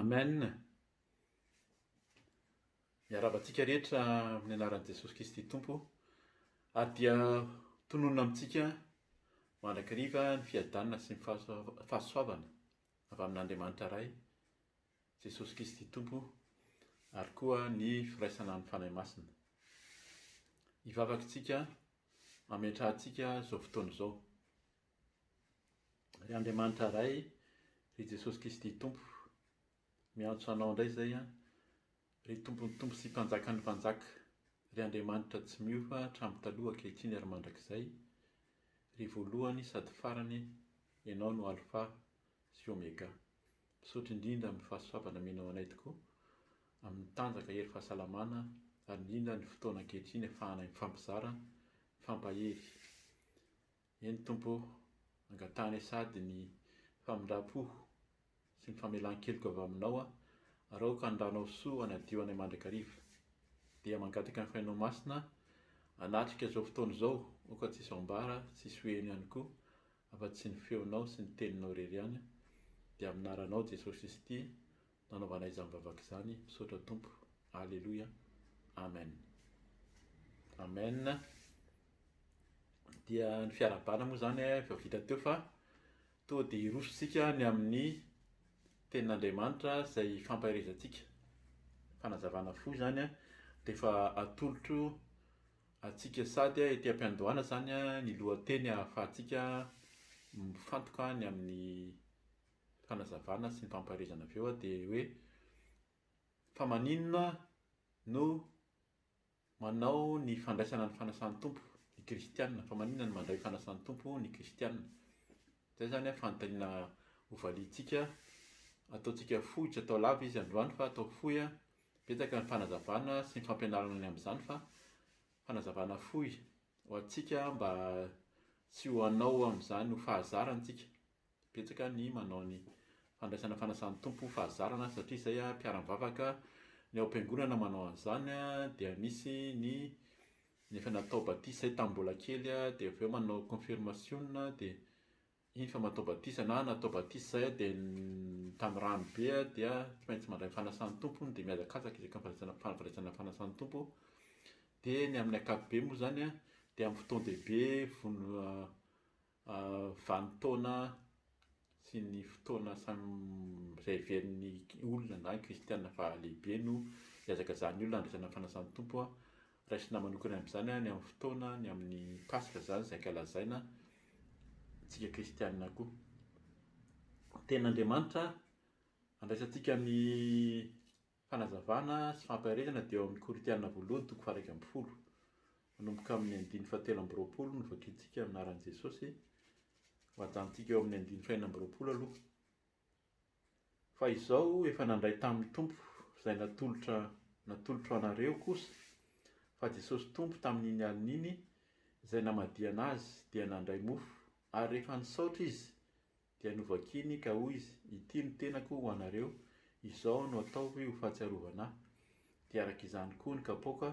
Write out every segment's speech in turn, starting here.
Amen. Miarahaba antsika rehetra amin'ny anaran'i Jesosy Kristy Tompo. Ary dia tononina amintsika mandrakariva ny fiadanana sy ny fahasoavana avy amin'Andriamanitra Ray, Jesosy Kristy Tompo, ary koa ny firaisana amin'ny Fanahy Masina. Hivavaka isika hametrahantsika izao fotoana izao. Ry Andriamanitra Ray, ry Jesosy Kristy Tompo, miantso Anao indray izay an, ry Tompon'ny Tompo sy Mpanjakan'ny Mpanjaka, ry Andriamanitra tsy miova hatramin'ny taloha ankehitriny ary mandrakizay, ry voalohany sady farany, Ianao no Alfa sy Omega. Misaotra indrindra amin'ny fahasoavana omenao anay tokoa, amin'ny tanjaka hery fahasalamana ary indrindra ny fotoana ankehitriny afahanay mifampizara, mifampahery. Eny Tompo ô, angatahanay sady ny famindram-po sy ny famelan-keloka avy Aminao aho, ary aoka ny Ranao soa hanadio anay mandrakariva. Dia mangataka ny Fanahinao Masina hanatrika izao fotoana izao, aoka tsy hisy ambara, tsy hisy ho heno ihany koa, afa-tsy ny Feonao sy ny Teninao irery ihany. Dia amin'ny Anaranao Jesosy Kristy no anaovanay izany vavaka izany. Misaotra Tompo. Aleloia. Amen. Amen. Dia ny fiarahabana moa izany efa vita teo fa toa dia hiroso isika ny amin'ny tenin'Andriamanitra izay hifampaherezantsika. Fanazavana fohy izany dia efa atolotro antsika sady ety am-piandohana izany ny lohateny ahafahantsika mifantoka ny amin'ny fanazavana sy ny fampaherezana avy eo dia hoe fa maninona no Manao ny fandraisana ny fanasan'ny Tompo ny kristiana. Fa maninona no mandray fanasan'ny Tompo ny kristiana? Izay izany an, fanontaniana hovaliantsika. Ataontsika fohy, tsy atao lava izy androany fa atao fohy an. Betsaka ny fanazavana sy ny fampianarana ny amin'izany fa fanazavana fohy ho antsika mba tsy ho hanao amin'izany ho fahazarana isika. Betsaka ny manao ny fandraisana fanasan'ny Tompo ho fahazarana satria izay mpiara-mivavaka ny ao am-piangonana manao an'izany dia misy ny ny efa natao batisa izay tamin'ny mbola kely dia avy eo manao confirmation dia iny fa matao batisa na natao batisa izay dia tamin'ny rano be dia tsy maintsy mandray fanasan'ny Tompo dia mihazakazaka isaky ny fandraisana fandraisana fanasan'ny Tompo dia ny amin'ny ankapobeny moa izany dia amin'ny fotoan-dehibe vono vanin-taona sy ny fotoana samy izay heverin'ny olona na ny kristiana fa lehibe no ihazakazahan'ny olona handraisana ny fanasan'ny Tompo. Raisina manokana amin'izany ny amin'ny fotoana, ny amin'ny Paska izany izay ankalazaina antsika kristiana koa. Tenin'Andriamanitra andraisantsika ny Fanazavana sy fampaherezana dia ao amin'ny Korintiana voalohany toko faha-11. Manomboka amin'ny andininy fahatelo amby roapolo no vakintsika amin'ny anaran'i Jesosy. Ho ajanontsika eo amin'ny andininy fahenina amby roapolo aloha. Fa izao efa nandray tamin'ny Tompo izay natolotra natolotro anareo kosa, fa Jesosy Tompo tamin'iny alina iny izay namadihana Azy dia nandray mofo, ary rehefa nisaotra Izy Dia novakiny ka hoy izy, Ity no tenako ho anareo, izao no ataovy ho fahatsiarovana ahy. Dia araka izany koa ny kapoaka,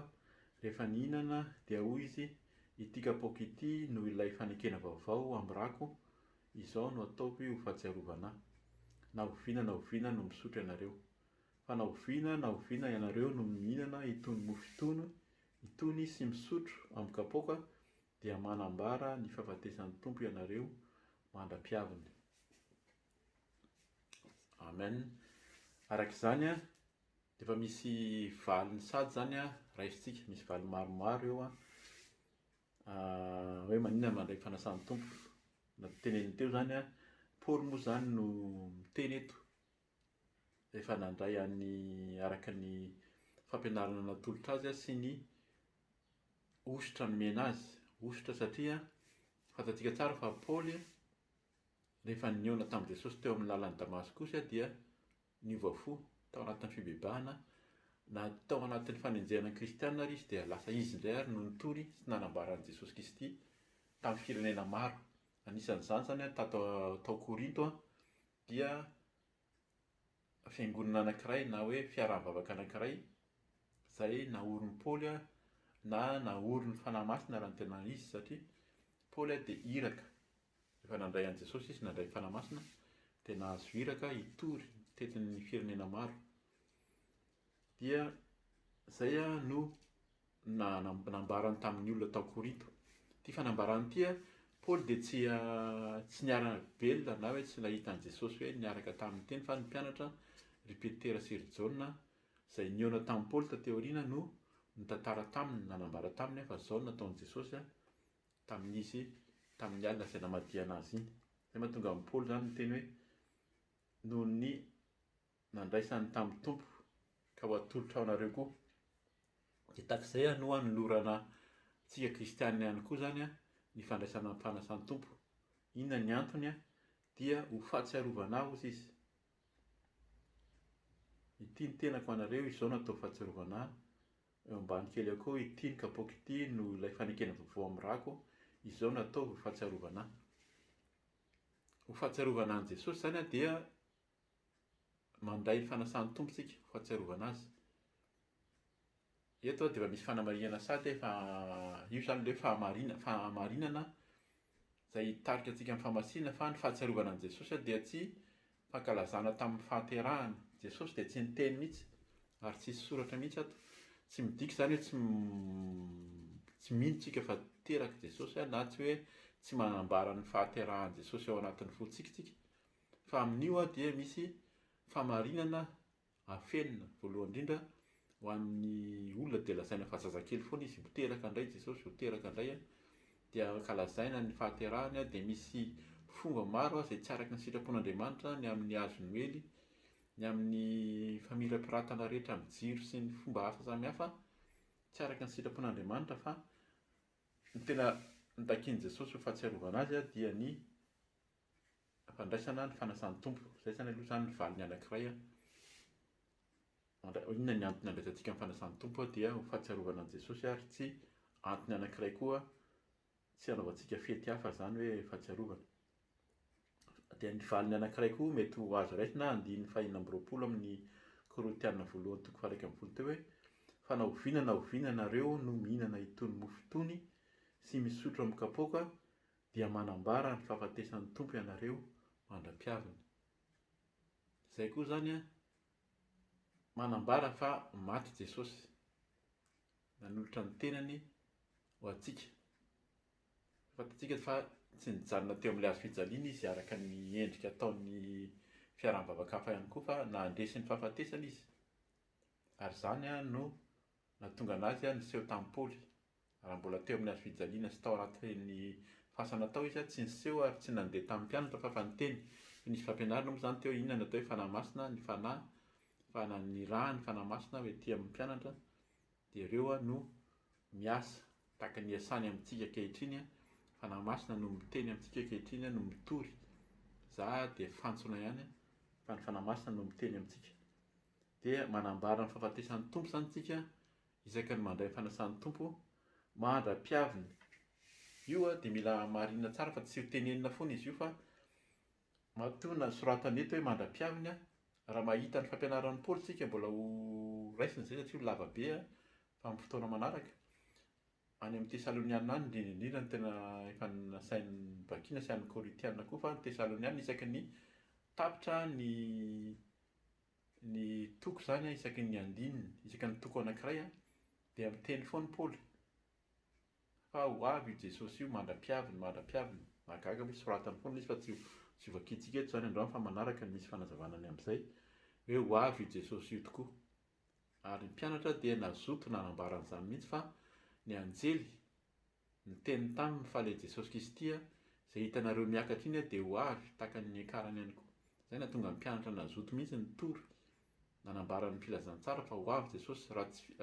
rehefa nihinana, dia hoy izy, Ity kapoaka ity no ilay fanekena vaovao amin'ny rako, izao no ataovy ho fahatsiarovana ahy. Na oviana na oviana no misotro ianareo. Fa na oviana na oviana ianareo no mihinana itony mofo itony, itony sy misotro amin'ny kapoaka, dia manambara ny fahafatesan'ny Tompo ianareo mandra-piaviny. Amen. Araka izany, dia efa misy valiny sady izany raisintsika, misy valiny maromaro eo hoe maninona mandray fanasan'ny Tompo. Na teneniny teo izany, Paoly moa izany no miteny eto, efa nandray an'ny araka ny fampianarana natolotra azy sy ny hosotra nomena azy. Hosotra satria fantatsika tsara fa Paoly rehefa nihaona tamin'i Jesosy teo amin'ny lalan'i Damaskosy dia niova fo tao anatin'ny fibebahana, na tao anatin'ny fanenjehana ny kristiana ary izy dia lasa izy indray ary no nitory sy nanambara an'i Jesosy Kristy tamin'ny firenena maro. Anisan'izany izany tato tao Korinto dia fiangonana anankiray na hoe fiaraha-mivavaka anankiray izay naorin'i Paoly na naorin'ny Fanahy Masina raha ny tena izy satria Paoly dia iraka, rehefa nandray an'i Jesosy izy, nandray ny Fanahy Masina dia nahazo iraka hitory ny tetin'ny firenena maro. Dia izay no nambarany tamin'ny olona tao Korinto. Ity fanambarana ity, Paoly dia tsy tsy niara-belona na hoe tsy nahita an'i Jesosy hoe niaraka taminy teny fa ny mpianatra ry Petera sy ry Jaona izay nihaona tamin'i Paoly taty aoriana no nitantara taminy, nanambara taminy fa izao no nataon'i Jesosy tamin'izy tamin'ny alina izay namadihana azy iny. Izay mahatonga an'i Paoly izany niteny hoe noho ny nandraisany tamin'ny Tompo ka ho atolotra ho anareo koa. Dia tahaka izay no anolorana antsika kristianina ihany koa izany ny fandraisana ny fanasan'ny Tompo. Inona ny antony? Dia ho fahatsiarovana ahy hozy izy. Ity ny tenako anareo, izao no atao fahatsiarovana ahy. Eo ambany kely eo koa, ity ny kapoaka ity no ilay fanekena vaovao amin'ny rako, izao no ataovy ho fahatsiarovana ahy. Ho fahatsiarovana an'i Jesosy izany dia mandray ny fanasan'ny Tompo isika ho fahatsiarovana azy. Eto dia efa misy fanamarihana sady fa io izany ilay hoe fahamarina, fahamarinana izay hitarika antsika amin'ny fahamasinana fa ny fahatsiarovana an'i Jesosy dia tsy fankalazana tamin'ny fahaterahany. Jesosy dia tsy niteny mihitsy ary tsisy soratra mihitsy ato. Tsy midika izany hoe tsy tsy mino tsika fa teraka Jesosy na tsy hoe tsy manambara ny fahaterahan'i Jesosy ao anatin'ny fontsika tsika. Fa amin'io dia misy famarinana afenina. Voalohany indrindra, ho an'ny olona dia lazaina fa zazakely foana izy, ho teraka indray Jesosy, ho teraka indray an, dia ankalazaina ny fahaterahany dia misy fomba maro izay tsy araka ny sitrapon'Andriamanitra ny amin'ny hazo noely, ny amin'ny famirapiratana rehetra amin'ny jiro sy ny fomba hafa samihafa, tsy araka ny sitrapon'Andriamanitra fa ny tena notakian'i Jesosy ho fahatsiarovana azy dia ny Fandraisana ny fanasan'ny Tompo. Izay izany aloha izany ny valiny anankiray an. Inona ny antony andraisantsika ny fanasan'ny Tompo dia ho fahatsiarovana an'i Jesosy ary tsy antony anankiray koa tsy hanaovantsika fety hafa izany hoe fahatsiarovana. Dia ny valiny anankiray koa mety ho azo raisina andininy fahenina amby 20 amin'ny Korintiana voalohany toko faha 11 teo hoe fa na oviana na oviana ianareo no mihinana itony mofo itony sy misotro amin'ny kapoaka dia manambara ny fahafatesan'ny Tompo ianareo mandra-piaviny. Izay koa izany an, manambara fa maty Jesosy, nanolotra ny tenany ho antsika. Fantatsika fa tsy nijanona teo amin'ilay hazo fijaliana izy araka ny endrika ataon'ny fiaraha-mivavaka hafa ihany koa fa nandresy ny fahafatesana izy. Ary izany no nahatonga an'azy niseho tamin'i Paoly. Raha mbola teo amin'ny hazofijaliana sy tao anatin'ny fasana tao izy, tsy niseho ary tsy nandeha tamin'ny mpianatra fa efa niteny. Fa nisy fampianarana moa izany teo, inona no atao hoe Fanahy Masina, ny Fanahy, fa nirahany ny Fanahy Masina ho ety amin'ny mpianatra, dia ireo no miasa tahaka ny iasany amintsika ankehitriny, Fanahy Masina no miteny amintsika ankehitriny, no mitory. Za dia fantsona ihany, fa ny Fanahy Masina no miteny amintsika. Dia manambara ny fahafatesan'ny Tompo izany tsika Isaky ny mandray ny fanasan'ny Tompo mandra-piaviny. Io dia mila marihina tsara fa tsy ho tenenina foana izy io fa matoa na soratana eto hoe mandra-piaviny raha mahita ny fampianaran'i Paoly tsika mbola ho raisina izay satria ho lava be fa amin'ny fotoana manaraka. Any amin'ny Tesaloniana any indrindra indrindra no tena efa nasain'i Bakina sy any Korintiana koa fa ny Tesaloniana isaky ny tapitra ny Ny toko izany isaky ny andininy, isaky ny toko anankiray dia miteny foana Paoly fa ho avy io Jesosy io mandra-piaviny, mandra-piaviny. Mahagaga hoe soratany foana izy fa tsy tsy hovakintsika eto izany androany fa manaraka ny misy fanazavana ny amin'izay hoe ho avy io Jesosy io tokoa. Ary ny mpianatra dia nazoto nanambara an'izany mihitsy fa ny anjely Niteny taminy fa ilay Jesosy Kristy izay hitanareo miakatra iny dia ho avy tahaka ny niakarany ihany koa. Izay nahatonga ny mpianatra nazoto mihitsy nitory, nanambara ny filazantsara fa ho avy Jesosy raha tsy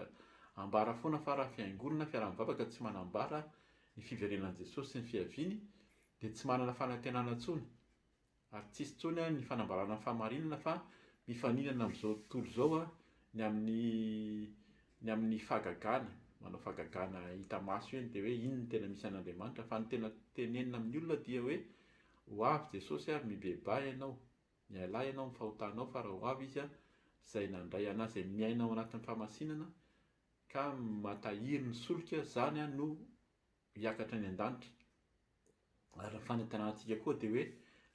ambara foana fa raha fiangonana, fiaraha-mivavaka tsy manambara ny fiverenan'i Jesosy sy ny fiaviany dia tsy manana fanantenana intsony. Ary tsisy intsony ny fanambarana ny fahamarinana fa mifaninana amin'izao tontolo izao ny amin'ny ny amin'ny fahagagana, manao fahagagana hita maso eny dia hoe iny no tena misy an'Andriamanitra fa ny tena tenenina amin'ny olona dia hoe ho avy Jesosy ary mibebaha ianao, mialà ianao amin'ny fahotanao fa raha ho avy Izy izay nandray anà izay miaina ao anatin'ny fahamasinana ka matahiry ny solika izany no hiakatra any an-danitra. Ary ny fanantenantsika koa dia hoe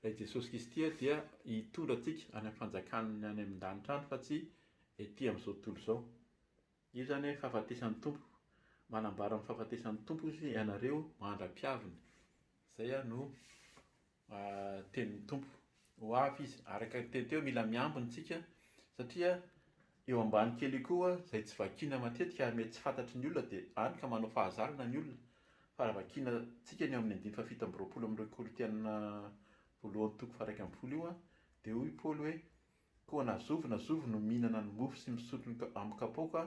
Ilay Jesosy Kristy dia hitondra antsika any amin'ny fanjakany any amin-danitra any fa tsy ety amin'izao tontolo izao. Io izany hoe fahafatesan'ny Tompo. Manambara ny fahafatesan'ny Tompo izy ianareo mandra-piaviny. Izay no tenin'ny Tompo. Ho avy izy. Araka ny teny teo, mila miambina isika satria eo ambany kely io koa izay tsy vakiana matetika ary mety tsy fantatry ny olona dia any ka manao fahazarana ny olona. Fa raha vakiana tsika ny eo amin'ny andininy fahafito amby 20 amin'ireo Korintiana voalohany toko faha-11 io dia hoy Paoly hoe Koa na zovy na zovy no mihinana ny mofo sy misotro ny amin'ny kapoaka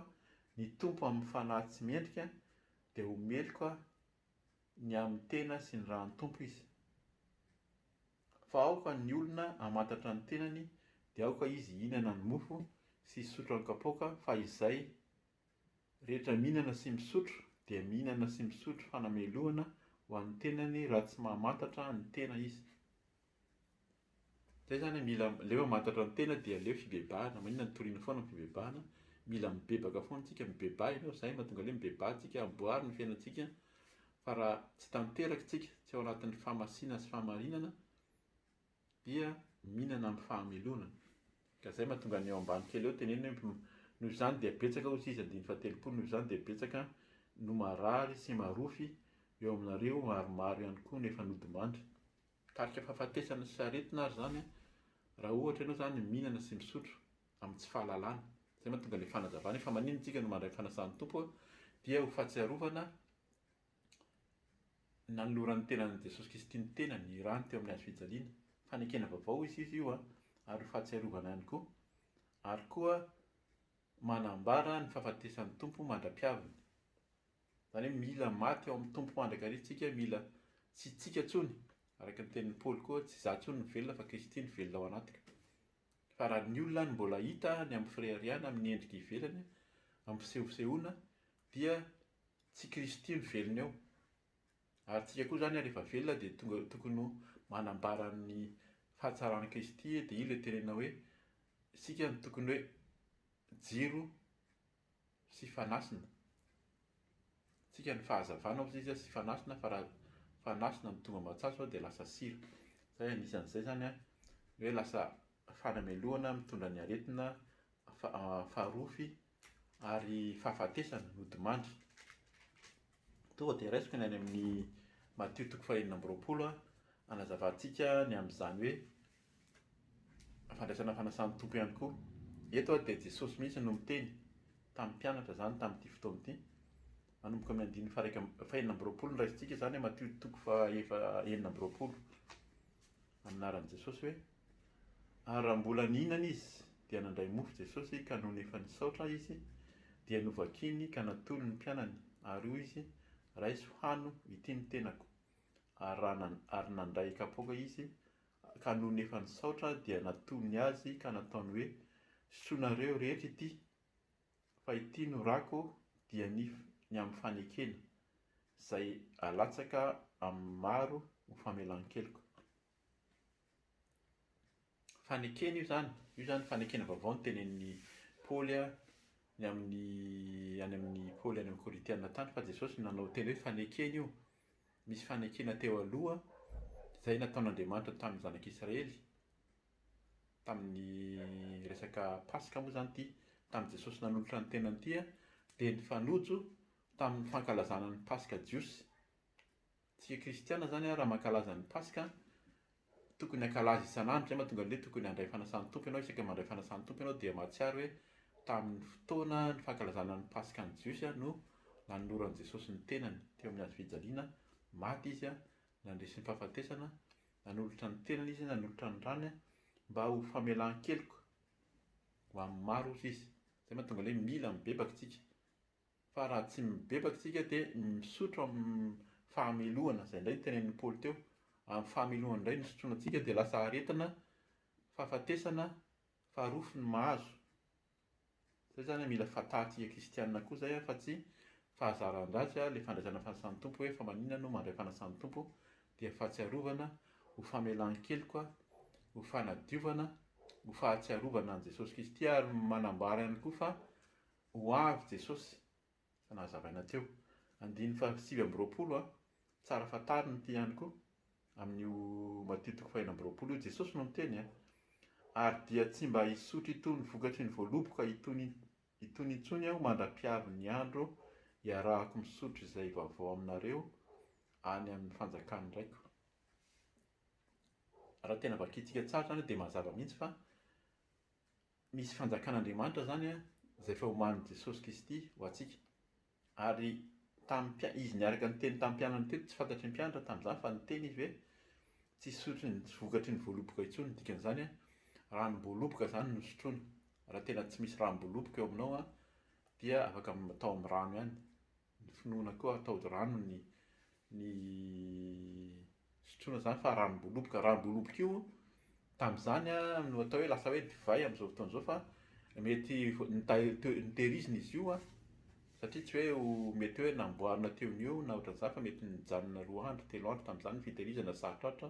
ny Tompo amin'ny fanahy tsy mendrika dia ho meloka ny amin'ny tena sy ny ran'ny Tompo izy. Fa aoka ny olona hamantatra ny tenany dia aoka izy hihinana ny mofo sy hisotro ny kapoaka fa izay rehetra mihinana sy misotro dia mihinana sy misotro fanamelohana ho an'ny tenany raha tsy mahamantatra ny tena izy. Zay zany mila aleo mamantatra ny tena dia aleo fibebahana, maninona no toriana foana ny fibebahana, mila mibebaka foana tsika, mibebaha ianao, zay mahatonga aleo mibebaha tsika, amboary ny fiainantsika fa raha tsy tanteraka tsika, tsy ao anatin'ny fahamasinana sy fahamarinana dia mihinana amin'ny fahamelonana. Ka zay mahatonga ny eo ambany kely eo tenenina hoe noho izany dia betsaka hozy izy andininy faha-30 noho izany dia betsaka no marary sy marofy eo aminareo ary maro ihany koa no efa nodimandry. Mitarika fahafatesana sy aretina ary izany raha ohatra ianao izany mihinana sy misotro amin'ny tsy fahalalana. Izay mahatonga ilay fanazavana hoe fa maninona isika no mandray fanasan'ny Tompo dia ho fahatsiarovana ny nanoloran'ny tenan'i Jesosy Kristy ny tenany, ny rany teo amin'ny hazo fijaliana. Fanekena vaovao izy izy io ary ho fahatsiarovana ihany koa. Ary koa manambara ny fahafatesan'ny Tompo mandra-piaviny. Izany hoe mila maty ao amin'ny Tompo mandrakariva isika, mila tsy tsika intsony, araka ny tenin'i Paoly koa, tsy izaho intsony no velona fa Kristy no velona ao anatiko. Fa raha ny olona no mbola hita ny amin'ny fireharehana, amin'ny endrika ivelany, amin'ny fisehosehoana, dia tsy Kristy no velona eo. Ary tsika koa izany rehefa velona dia tonga tokony ho manambara ny fahatsaran'i Kristy, dia io ilay tenenina hoe isika no tokony hoe jiro sy fanasina. Tsika ny fahazavana hozy izy sy fanasina fa raha fanasina no tonga matsatso dia lasa sira. Zay anisan'izay zany an, ny hoe lasa fanamelohana mitondra ny aretina farofy ary fahafatesana, nodimandry. Tonga dia raisiko ny any amin'ny Matio toko faha-26 hanazavantsika ny amin'izany hoe fandraisana fanasan'ny Tompo ihany koa. Eto dia Jesosy mihitsy no miteny tamin'ny mpianatra izany tamin'ity fotoana ity. Manomboka amin'ny andininy faha-26 no raisintsika izany, Matio toko faha-26. Amin'ny anaran'i Jesosy hoe, Ary raha mbola nihinana izy, dia nandray mofo Jesosy ka nony efa nisaotra izy, dia novakiny ka natolony ny mpianany, ary hoy izy, Raiso hano, ity ny tenako. Ary raha ary nandray kapoaka izy, ka nony efa nisaotra dia natolony azy ka nataony hoe, Sotroinareo rehetra ity, fa ity no rako dia ny ny amin'ny fanekena, izay alatsaka amin'ny maro ho famelan-keloka. Fanekena io izany, io izany fanekena vaovao no tenenin'i Paoly ny amin'ny any amin'ny Paoly any amin'ny Korintiana tany fa Jesosy no nanao teny hoe fanekena io. Misy fanekena teo aloha izay nataon'Andriamanitra tamin'ny zanak'Israely tamin'ny resaka Paska moa izany ity, tamin'i Jesosy nanolotra ny tenany ity dia nifanojo tamin'ny fankalazana ny Paska jiosy. Tsika kristiana zany raha mankalaza ny paska tokony hankalaza isan'andro, zay mahatonga an'le tokony handray fanasan'ny Tompo ianao, isaka mandray fanasan'ny Tompo ianao dia mahatsiaro hoe tamin'ny fotoana ny fankalazana ny paskan'ny jiosy no nanoloran'i Jesosy ny tenany teo amin'ny hazo fijaliana, maty izy nandresy ny fahafatesana, nanolotra ny tenany izy, nanolotra ny rany mba ho famelan-keloka ho amin'ny maro hozy izy, zay mahatonga le hoe mila mibebaka tsika. Fa raha tsy mibebaka isika dia misotro amin'ny fahamelohana, izay indray no tenenin'i Paoly teo, amin'ny fahamelohana indray no isotroana antsika dia lasa aretina, fahafatesana, farofy no mahazo. Izay izany mila fantarintsika kristianina koa izay fa tsy fahazaran-dratsy ilay fandraisana fanasan'ny Tompo hoe fa maninona no mandray fanasan'ny Tompo dia fahatsiarovana ho famelan-keloka, ho fanadiovana, ho fahatsiarovana an'i Jesosy Kristy ary manambara ihany koa fa Ho avy Jesosy, efa nazavaina teo. Andininy faha 29 a, tsara fantarina ity ihany koa. Amin'io Matio toko fahenina amby 20 io, Jesosy no miteny a. Ary dia tsy mba hisotro itony vokatry ny voaloboka itony itony intsony aho mandra-piavin'ny andro hiarahako misotro izay vaovao aminareo any amin'ny fanjakan'ny Raiko. Raha tena vakintsika tsara izany dia mazava mihitsy fa misy fanjakan'Andriamanitra izany izay efa omanin'i Jesosy Kristy ho antsika. Ary tamin'ny mpia- izy niaraka niteny tamin'ny mpianany teto, tsy fantatry ny mpianatra tamin'izany fa niteny izy hoe tsy hisotro ny tsy vokatry ny voaloboka intsony. Ny dikan'izany, ranom-boaloboka izany no sotroina. Raha tena tsy misy ranom-boaloboka eo aminao dia afaka atao amin'ny rano ihany. Ny finoana koa atao rano ny ny sotroina izany fa ranom-boaloboka. Ranom-boaloboka io tamin'izany no atao hoe lasa hoe divay amin'izao fotoana izao fa mety nitehirizina izy io satria tsy hoe ho mety hoe namboarina teo no eo na ohatran'izany fa mety nijanona 2 andro, 3 andro tamin'izany ny fitehirizana sarotrarotra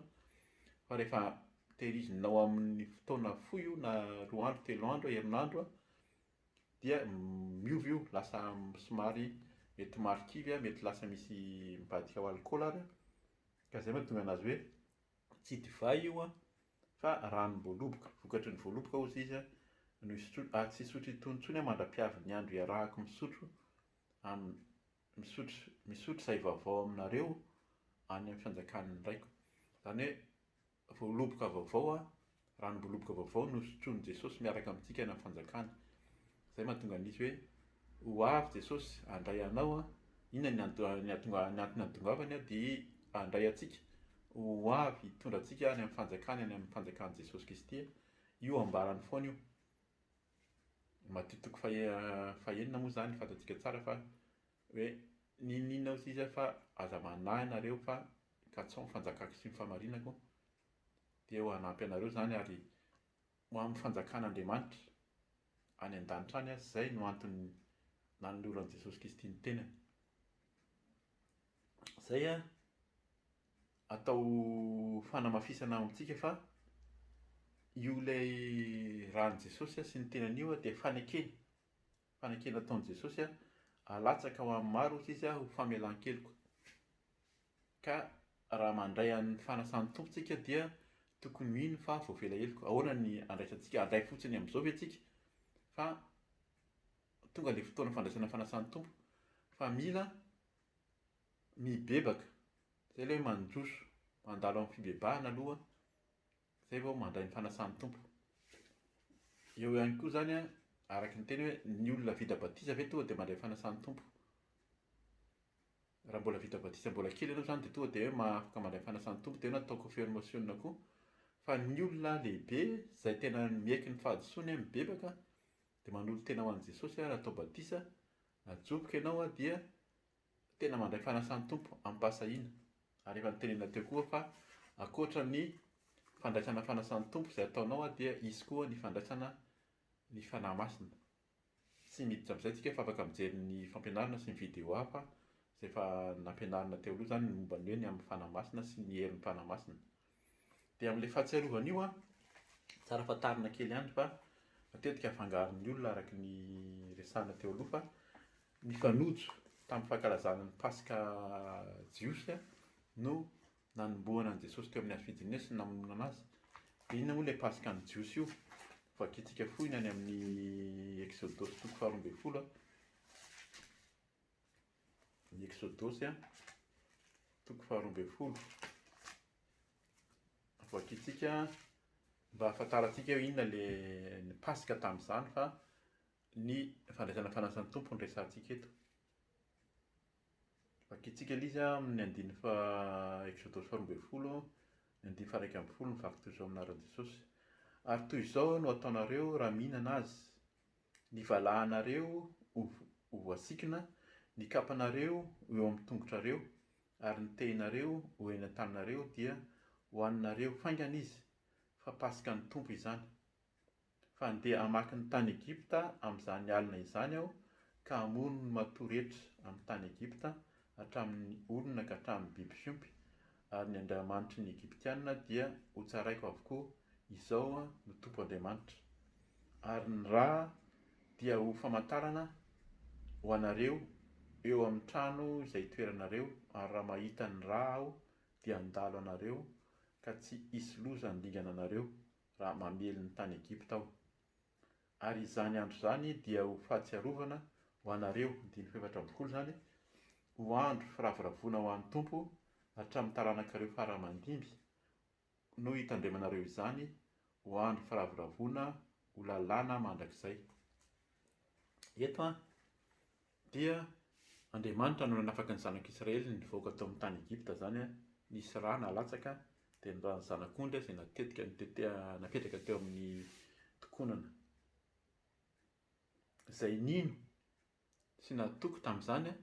fa rehefa tehirizinao amin'ny fotoana fohy io na 2 andro, 3 andro, herinandro dia miova io, lasa somary mety marikivy, mety lasa misy mivadika ho alikaola ary, ka izay mahatonga anazy hoe tsy divay io fa ranom-boaloboka, vokatry ny voaloboka hozy izy no hisotro, ary tsy hisotro itony intsony aho mandra-piavin'ny andro hiarahako misotro am-, misotro, misotro izay vaovao aminareo any amin'ny fanjakan'ny Raiko. Izany hoe Voaloboka vaovao, ranom-boaloboka vaovao no sotroin'i Jesosy miaraka amintsika any amin'ny fanjakany. Izay mahatonga an'izy hoe ho avy Jesosy handray anao. Inona ny antony ny antony hahatongavany? Dia handray antsika, ho avy hitondra antsika any amin'ny fanjakany, any amin'ny fanjakan'i Jesosy Kristy. Io ambarany foana io. Matio toko fahenina moa izany fantatsika tsara fa hoe n'inon'inona hozy izy fa aza manahy nareo fa katsao ny fanjakako sy ny fahamarinako dia ho hanampy anareo izany ary ho amin'ny fanjakan'Andriamanitra any an-danitra any aza izay no antony nanoloran'i Jesosy Kristy ny tenany. Izay a atao fanamafisana ao amintsika fa io ilay ran'i Jesosy sy ny tenany io dia fanekena Fanekena ataon'i Jesosy alatsaka ho amin'ny maro hozy izy ho famelan-keloka. Ka raha mandray an'ny fanasan'ny Tompo tsika dia tokony mino fa voavela heloka. Ahoana ny andraisantsika? Handray fotsiny amin'izao ve tsika? Fa tonga ilay fotoana fandraisana fanasan'ny Tompo fa mila mibebaka. Izay ilay hoe mandroso, mandalo amin'ny fibebahana aloha Zay vao mandray ny fanasan'ny Tompo. Eo ihany koa zany an, araka ny teny hoe ny olona vita batisa ve tonga dia mandray fanasan'ny Tompo? Raha mbola vita batisa mbola kely ianao zany dia tonga dia hoe afaka mandray fanasan'ny Tompo dia hoe natao confirmation koa. Fa ny olona lehibe izay tena miaiky ny fahadisoany, mibebaka dia manolo-tena ho an'i Jesosy ary atao batisa, ajoboka ianao dia Tena mandray fanasan'ny Tompo amim-pahasahiana. Ary efa notenenina teo koa fa ankoatra ny fandraisana fanasan'ny Tompo izay ataonao dia hisy koa ny fandraisana ny Fanahy Masina. Tsy miditra amin'izay tsika fa afaka mijery ny fampianarana sy ny vidéo hafa izay efa nampianarina teo aloha izany ny momba ny hoe ny amin'ny Fanahy Masina sy ny herin'ny Fanahy Masina. Dia amin'ilay fahatsiarovana io an, tsara fantarina kely ihany fa matetika afangaron'ny olona araka ny resahana teo aloha fa nifanojo tamin'ny fankalazana ny Paska jiosy no nanombohana an'i Jesosy teo amin'ny hazo fijaliana sy ny namonoana azy. Dia inona moa ilay Paskan'ny Jiosy io? Vakintsika fohy ny any amin'ny Eksodosy toko faha-12. Ny Eksodosy toko faha-12. Vakintsika mba hahafantarantsika hoe inona ilay ny Paska tamin'izany fa ny fandraisana fanasan'ny Tompo no resahantsika eto. Vakintsika ilay izy amin'ny andininy faha Eksodosy faha-12, ny andininy faha-11 mivaky toy izao amin'ny anaran'i Jesosy. Ary toy izao no ataonareo raha mihinana azy, ny valahanareo ho voasikina, ny kapanareo ho eo amin'ny tongotrareo, ary ny tehinareo ho eny an-taninareo, dia hohaninareo faingana izy, fa Paskan'ny Tompo izany. Fa handeha hamaky ny tany Egypta amin'izany alina izany Aho, ka hamono ny matoa rehetra amin'ny tany Egypta, hatramin'ny olona ka hatramin'ny biby fiompy, ary ny andriamanitry ny Egyptiana dia hotsaraiko avokoa, Izaho no Tompo Andriamanitra. Ary ny ra dia ho famantarana ho anareo eo amin'ny trano izay itoeranareo, ary raha mahita ny ra Aho, dia handalo anareo. ka tsy hisy loza handringana anareo raha mamely ny tany Egypta Aho. Ary izany andro izany dia ho fahatsiarovana ho anareo, andininy faha-14 izany, ho andro firavoravoana ho an'ny Tompo hatramin'ny taranakareo fara aman-dimby, no hitandremanareo izany ho andro firavoravoana ho lalàna mandrakizay. Eto an, dia Andriamanitra no nanafaka ny zanak'Israely nivoaka tao amin'ny tany Egypta izany an, nisy rà nalatsaka dia ny ràn'ny zanak'ondry izay natetika niteteha napetraka teo amin'ny tokonana. Izay nino sy natoky tamin'izany an,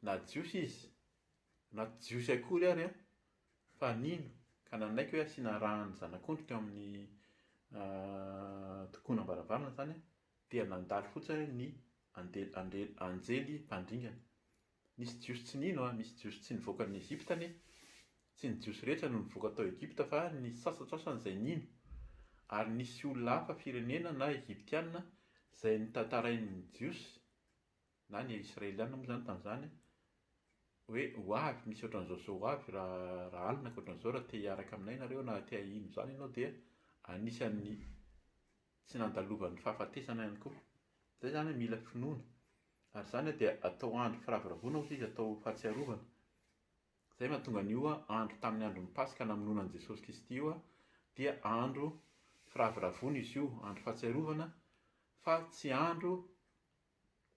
na Jiosy izy na tsy Jiosy akory ary an, fa nino ka nanaiky hoe asiana ràn'ny zanak'ondry teo amin'ny tokonam-baravarana izany an, dia nandalo fotsiny ny anjely mpandringana. Nisy Jiosy tsy nino an, misy Jiosy tsy nivoaka an'i Egypta anie. Tsy ny Jiosy rehetra no nivoaka tao Egypta fa nisy sasantsasany izay nino. Ary nisy olona hafa firenena na Egyptiana izay notantarain'ny Jiosy na ny Israeliana moa izany tamin'izany hoe ho avy, misy ohatran'izao sy izao ho avy raha raha alina ka ohatran'izao raha te hiaraka aminay nareo na te hino izany ianao dia anisan'ny tsy nandalovan'ny fahafatesana ihany koa. Izay izany mila finoana. Ary izany dia atao andro firavoravoana hoy izy, atao fahatsiarovana. Izay mahatonga an'io andro tamin'ny andron'ny Paska namonoana an'i Jesosy Kristy io dia andro firavoravoana izy io, andro fahatsiarovana fa tsy andro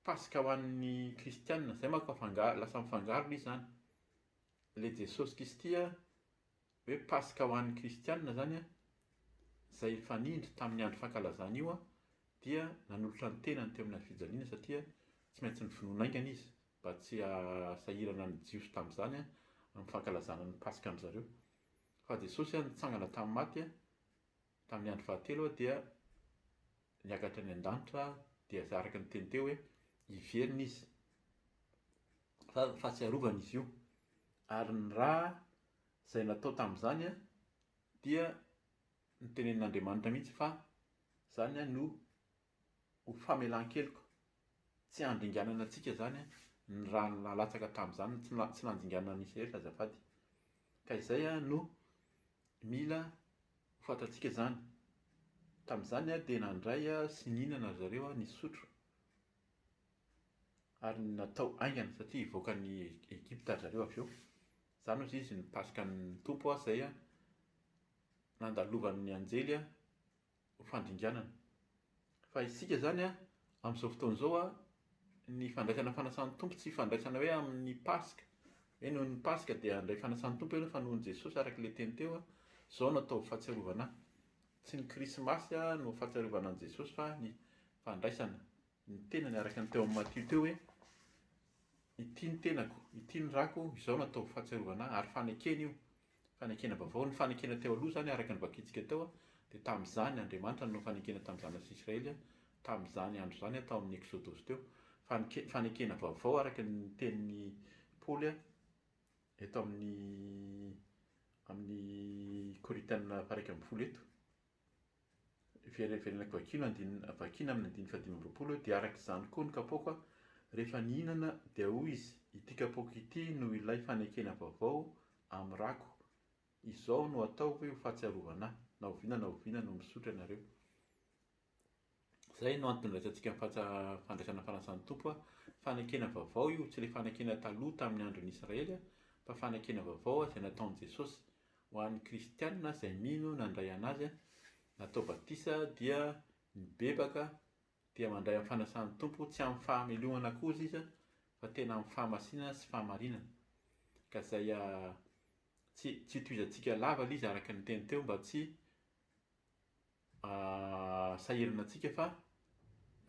Paska ho an'ny kristiana. Izay manko afangaro, lasa mifangaro ilay izy izany. Ilay Jesosy Kristy hoe Paska ho an'ny kristiana izany izay nifanindry tamin'ny andro fankalazana io dia nanolotra ny tenany teo amin'ny hazo fijaliana satria tsy maintsy novonoina haingana izy mba tsy hahasahirana ny Jiosy tamin'izany amin'ny fankalazana ny Paska amin-dry zareo. Fa Jesosy nitsangana tamin'ny maty tamin'ny andro fahatelo dia niakatra any an-danitra dia araka ny teny teo hoe hiverina izy. Fa fahatsiarovana izy io. Ary ny ra izay natao tamin'izany dia notenenin'Andriamanitra mihitsy fa izany no ho famelan-keloka. Tsy handringanana antsika izany ny ra nalatsaka tamin'izany, tsy nandringanana an'i Israely azafady. Ka izay no mila ho fantatsika izany. Tamin'izany dia nandray sy nihinana ry zareo, nisotro ary natao haingana satria hivoaka an'i Egypta ry zareo avy eo. Izany hozy izy ny Paskan'ny Tompo izay nandalovan'ny anjely ho fandringanana. Fa isika izany amin'izao fotoana izao ny fandraisana fanasan'ny Tompo tsy fandraisana hoe amin'ny Paska, hoe noho ny Paska dia handray fanasan'ny Tompo ianao fa noho ny Jesosy araka ilay teny teo, izao no atao fahatsiarovana ahy. Tsy ny Krismasy no fahatsiarovana an'i Jesosy fa ny fandraisana ny tenany araka ny teo amin'ny Matio teo hoe ity ny tenako, ity ny rako, izao no atao fahatsiarovana ahy ary fanekena io. Fanekena vaovao. Ny fanekena teo aloha izany araka ny vakintsika teo dia tamin'izany Andriamanitra nanao fanekena tamin'ny zanak'i Israely tamin'izany andro izany tao amin'ny Eksodosy teo. Fanekena vaovao araka ny tenin'i Paoly eto amin'ny amin'ny Korintiana faha-11 eto. Verenako vakiana andininy vakiana amin'ny andininy faha-25 hoe dia araka izany koa ny kapoaka rehefa nihinana dia hoy izy, ity kapoaka ity no ilay fanekena vaovao amin'ny rako, izao no ataovy ho fahatsiarovana ahy, na oviana na oviana no misotro ianareo. Izay no antony andraisantsika ny fandraisana ny fanasan'ny Tompo. Fanekena vaovao io, tsy ilay fanekena taloha tamin'ny andron'ny Israely, fa fanekena vaovao izay nataon'i Jesosy ho an'ny kristiana izay mino nandray an'Azy, natao batisa dia nibebaka dia mandray amin'ny fanasan'ny Tompo, tsy amin'ny fahamelohana akory izy fa tena amin'ny fahamasinana sy fahamarinana. Ka izay tsy tsy tohizantsika lava ilay izy araka ny teny teo mba tsy sahirana antsika fa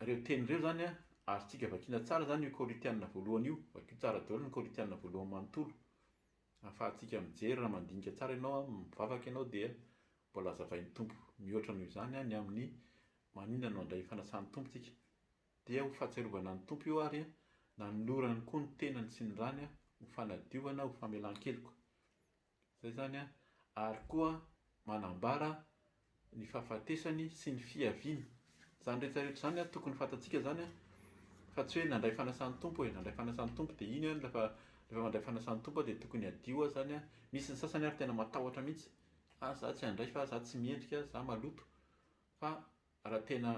ireo teny ireo izany azontsika vakiana tsara izany io Korintiana voalohany io, vakio tsara daholo ny Korintiana voalohany manontolo. Ahafahantsika mijery raha mandinika tsara ianao, mivavaka ianao dia mbola hazavain'ny Tompo mihoatra noho izany ny amin'ny maninona no handray fanasan'ny Tompo tsika. Dia ho fahatsiarovana ny Tompo io ary nanolorany koa ny tenany sy ny rany ho fanadiovana, ho famelan-keloka. Izay izany ary koa manambara ny fahafatesany sy ny fiaviany. Izany rehetra rehetra izany an, tokony fantatsika izany an, fa tsy hoe nandray fanasan'ny Tompo e, nandray fanasan'ny Tompo dia iny an, rehefa rehefa mandray fanasan'ny Tompo aho dia tokony hadio aho izany an. Misy ny sasany ary tena matahotra mihitsy. Ah, za tsy handray fa za tsy mendrika, za maloto. Fa raha tena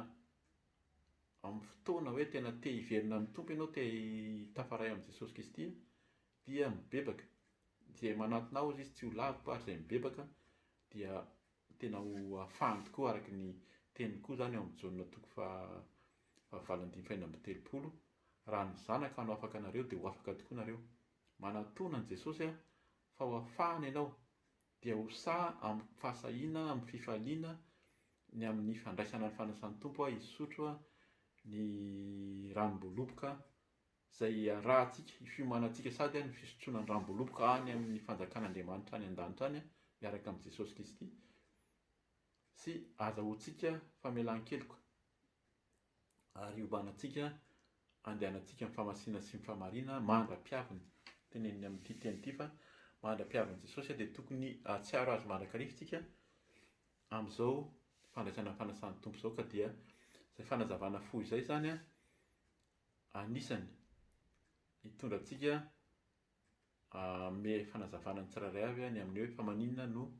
amin'ny fotoana hoe tena te hiverina amin'ny Tompo ianao, te hitafaray amin'i Jesosy Kristy, dia mibebaka. Izay manatona Azy izy tsy ho laviko ary izay mibebaka dia tena ho afahany tokoa araka ny teniny koa izany ao amin'ny Jaona toko fahavalo andininy fahenina amby telopolo, raha ny Zanaka no afaka anareo dia ho afaka tokoa nareo. Manatona an'i Jesosy aho fa ho afahana ianao, dia ho sahy amin'ny fahasahiana, amin'ny fifaliana ny amin'ny fandraisana ny fanasan'ny Tompo aho hisotro ny ranom-boaloboka izay iarahantsika, fiomanantsika sady ny fisotroana ny ranom-boaloboka any amin'ny fanjakan'Andriamanitra any an-danitra any miaraka amin'i Jesosy Kristy sy azahoantsika famelan-keloka ary hiomanantsika andehanantsika amin'ny fahamasinana sy ny fahamarina mandra-piaviny. Teneniny amin'ity teny ity fa mandra-piavin'i Jesosy dia tokony hahatsiaro azy mandrakariva isika amin'izao fandraisana ny fanasan'ny Tompo izao ka dia izay fanazavana fohy izay izany anisany hitondra antsika hanome fanazavana ny tsirairay avy ny amin'ny hoe fa maninona no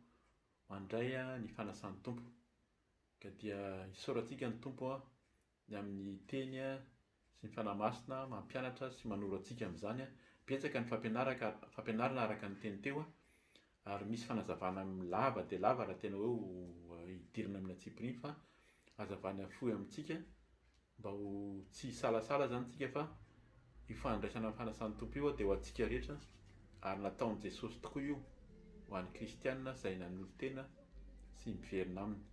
mandray ny fanasan'ny Tompo. Ka dia isaorantsika ny Tompo ny amin'ny teny sy ny Fanahy Masina mampianatra sy manoro antsika amin'izany. Betsaka ny fampianaraka fampianarana araka ny teny teo ary misy fanazavana lava dia lava raha tena hoe hidirana amin'ny antsipiriany fa hazavana fohy amintsika mba ho tsy hisalasala izany tsika fa io fandraisana ny fanasan'ny Tompo io dia ho antsika rehetra ary nataon'i Jesosy tokoa io ho an'ny kristiana izay nanolo-tena sy miverina aminy.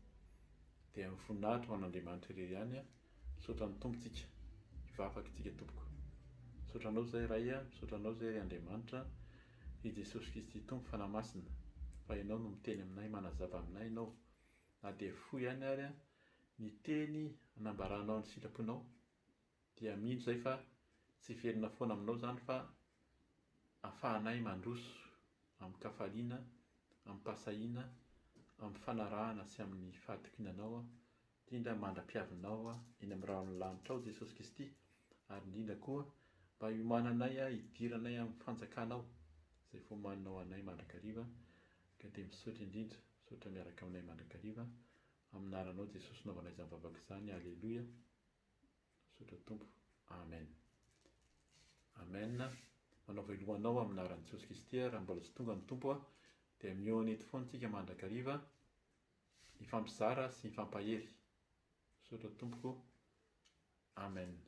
Dia ny voninahitra ho an'Andriamanitra irery ihany. Misaotra ny Tompo tsika. Hivavaka tsika tompoko. Misaotra anao izay Ray a, misaotra anao izay ry Andriamanitra, ry Jesosy Kristy Tompo Fanahy Masina, fa Ianao no miteny aminay, manazava aminay Ianao, na dia fohy ihany ary ny teny anambaranao ny sitraponao, dia mino izay fa tsy hiverina foana aminao izany fa afahanay mandroso amin-kafaliana, amim-pahasahiana, amin'ny fanarahana sy amin'ny fahatokiana Anao, indrindra mandra-piavinao eny amin'ny rahon'ny lanitra ao Jesosy Kristy, ary indrindra koa mba hiomananay hidiranay amin'ny fanjakanao izay voamaninao anay mandrakariva, ka dia misaotra indrindra, misaotra miaraka aminay mandrakariva, amin'ny anaranao Jesosy naovanay izany vavaka izany, Aleloia. Misaotra Tompo. Amen. Amen. Manao veloma anao amin'ny anaran'i Jesosy Kristy raha mbola tsy tonga ny Tompo dia mihaona eto foana tsika mandrakariva hifampizara sy hifampahery. Misaotra Tompoko. Amen.